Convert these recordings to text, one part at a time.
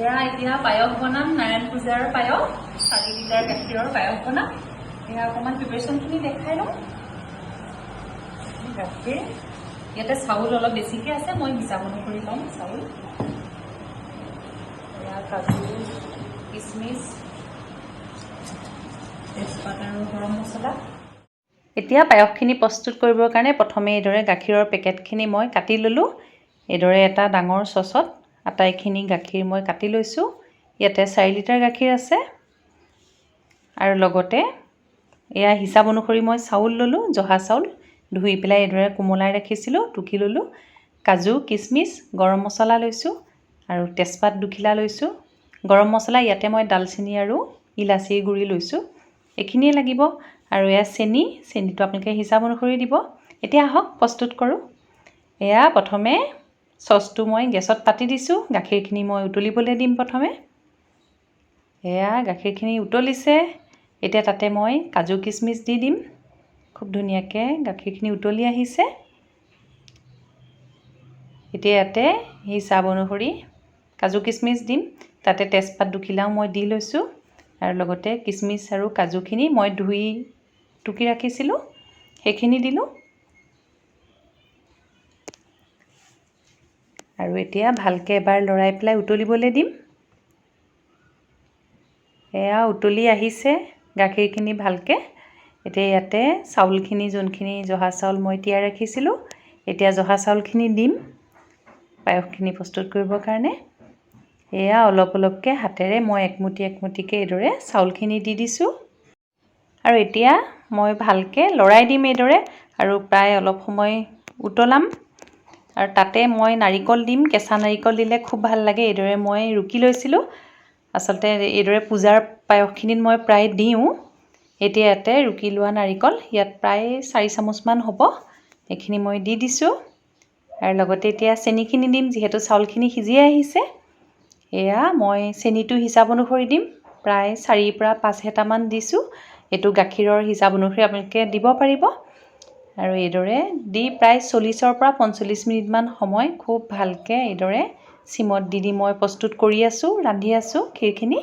এয়া এতিয়া পায়স বনাম, নাৰায়ণ পূজাৰ পায়স, 4 লিটাৰ গাখীৰৰ পায়স বনাম। এয়া অকণমান প্ৰিপেৰেশ্যনখিনি দেখাই লওঁ। গাখীৰ, ইয়াতে চাউল অলপ বেছিকৈ আছে, মই হিচাপ অনুসৰি ল'ম চাউল। এয়া কাজু, কিচমিচ, তেজপাত আৰু গৰম মছলা। এতিয়া পায়সখিনি প্ৰস্তুত কৰিবৰ কাৰণে প্ৰথমে এইদৰে গাখীৰৰ পেকেটখিনি মই কাটি ল'লোঁ। এইদৰে এটা ডাঙৰ চচত আটাইখিনি গাখীৰ মই কাটি লৈছোঁ। ইয়াতে 4 লিটাৰ গাখীৰ আছে। আৰু লগতে এয়া হিচাপ অনুসৰি মই চাউল ল'লোঁ, জহা চাউল ধুই পেলাই এইদৰে কোমলাই ৰাখিছিলোঁ, টুকি ল'লোঁ। কাজু, কিচমিচ, গৰম মছলা লৈছোঁ আৰু তেজপাত দুখিলা লৈছোঁ। গৰম মছলা ইয়াতে মই ডালচেনি আৰু ইলাচিৰ গুড়ি লৈছোঁ। এইখিনিয়ে লাগিব। আৰু এয়া চেনি, চেনিটো আপোনালোকে হিচাপ অনুসৰি দিব। এতিয়া আহক, প্ৰস্তুত কৰোঁ। এয়া প্ৰথমে চচটো মই গেছত পাতি দিছোঁ। গাখীৰখিনি মই উতলিবলৈ দিম প্ৰথমে। এয়া গাখীৰখিনি উতলিছে। এতিয়া তাতে মই কাজু, কিচমিচ দি দিম। খুব ধুনীয়াকৈ গাখীৰখিনি উতলি আহিছে। এতিয়া ইয়াতে হিচাপ অনুসৰি কাজু, কিচমিচ দিম। তাতে তেজপাত দুখিলাও মই দি লৈছোঁ। আৰু লগতে কিচমিচ আৰু কাজুখিনি মই ধুই টুকি ৰাখিছিলোঁ, সেইখিনি দিলোঁ। আৰু এতিয়া ভালকৈ এবাৰ লৰাই পেলাই উতলিবলৈ দিম। এয়া উতলি আহিছে গাখীৰখিনি ভালকৈ। এতিয়া ইয়াতে চাউলখিনি, যোনখিনি জহা চাউল মই তিয়াই ৰাখিছিলোঁ, এতিয়া জহা চাউলখিনি দিম পায়সখিনি প্ৰস্তুত কৰিবৰ কাৰণে। এয়া অলপ অলপকৈ হাতেৰে মই একমুঠি একমুঠিকৈ এইদৰে চাউলখিনি দি দিছোঁ। আৰু এতিয়া মই ভালকৈ লৰাই দিম এইদৰে আৰু প্ৰায় অলপ সময় উতলাম। আৰু তাতে মই নাৰিকল দিম। কেঁচা নাৰিকল দিলে খুব ভাল লাগে। এইদৰে মই ৰুকি লৈছিলোঁ। আচলতে এইদৰে পূজাৰ পায়সখিনিত মই প্ৰায় দিওঁ। এতিয়া ইয়াতে ৰুকি লোৱা নাৰিকল ইয়াত প্ৰায় 4 চামুচমান হ'ব, এইখিনি মই দি দিছোঁ। আৰু লগতে এতিয়া চেনিখিনি দিম, যিহেতু চাউলখিনি সিজি আহিছে। এয়া মই চেনিটো হিচাপ অনুসৰি দিম, প্ৰায় 4ৰ পৰা 5 হেতামান দিছোঁ। এইটো গাখীৰৰ হিচাপ অনুসৰি আপোনালোকে দিব পাৰিব। আৰু এইদৰে দি প্ৰায় 40ৰ পৰা 45 মিনিটমান সময় খুব ভালকৈ এইদৰে চিমত দি দি মই প্ৰস্তুত কৰি আছোঁ, ৰান্ধি আছোঁ ক্ষীৰখিনি।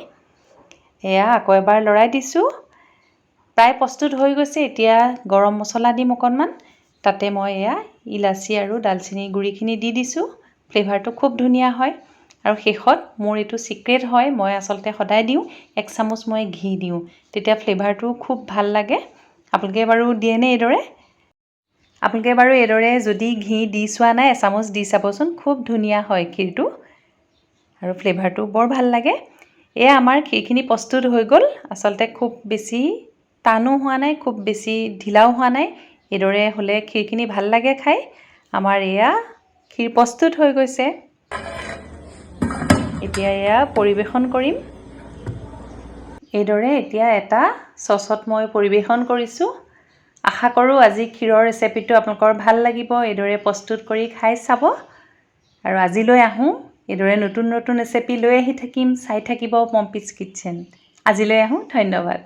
এয়া আকৌ এবাৰ লৰাই দিছোঁ। প্ৰায় প্ৰস্তুত হৈ গৈছে। এতিয়া গৰম মছলা দিম অকণমান। তাতে মই এয়া ইলাচি আৰু ডালচেনি গুড়িখিনি দি দিছোঁ। ফ্লেভাৰটো খুব ধুনীয়া হয়। আৰু শেষত মোৰ এইটো ছিক্ৰেট হয়, মই আচলতে সদায় দিওঁ, এক চামুচ মই ঘি দিওঁ, তেতিয়া ফ্লেভাৰটো খুব ভাল লাগে। আপোনালোকে বাৰু দিয়েনে এইদৰে? আপোনালোকে বাৰু এইদৰে যদি ঘি দি চোৱা নাই, এচামুচ দি চাবচোন। খুব ধুনীয়া হয় ক্ষীৰটো আৰু ফ্লেভাৰটো বৰ ভাল লাগে। এয়া আমাৰ ক্ষীৰখিনি প্ৰস্তুত হৈ গ'ল। আচলতে খুব বেছি টানো হোৱা নাই, খুব বেছি ঢিলাও হোৱা নাই। এইদৰে হ'লে ক্ষীৰখিনি ভাল লাগে খাই। আমাৰ এয়া ক্ষীৰ প্ৰস্তুত হৈ গৈছে। এতিয়া এয়া পৰিৱেশন কৰিম। এইদৰে এতিয়া এটা চচত মই পৰিৱেশন কৰিছোঁ। আশা কৰোঁ আজি ক্ষীৰৰ ৰেচিপিটো আপোনালোকৰ ভাল লাগিব। এইদৰে প্ৰস্তুত কৰি খাই চাব। আৰু আজিলৈ আহোঁ। এইদৰে নতুন নতুন ৰেচিপি লৈ আহি থাকিম। চাই থাকিব পম্পিজ কিটচেন। আজিলৈ আহোঁ, ধন্যবাদ।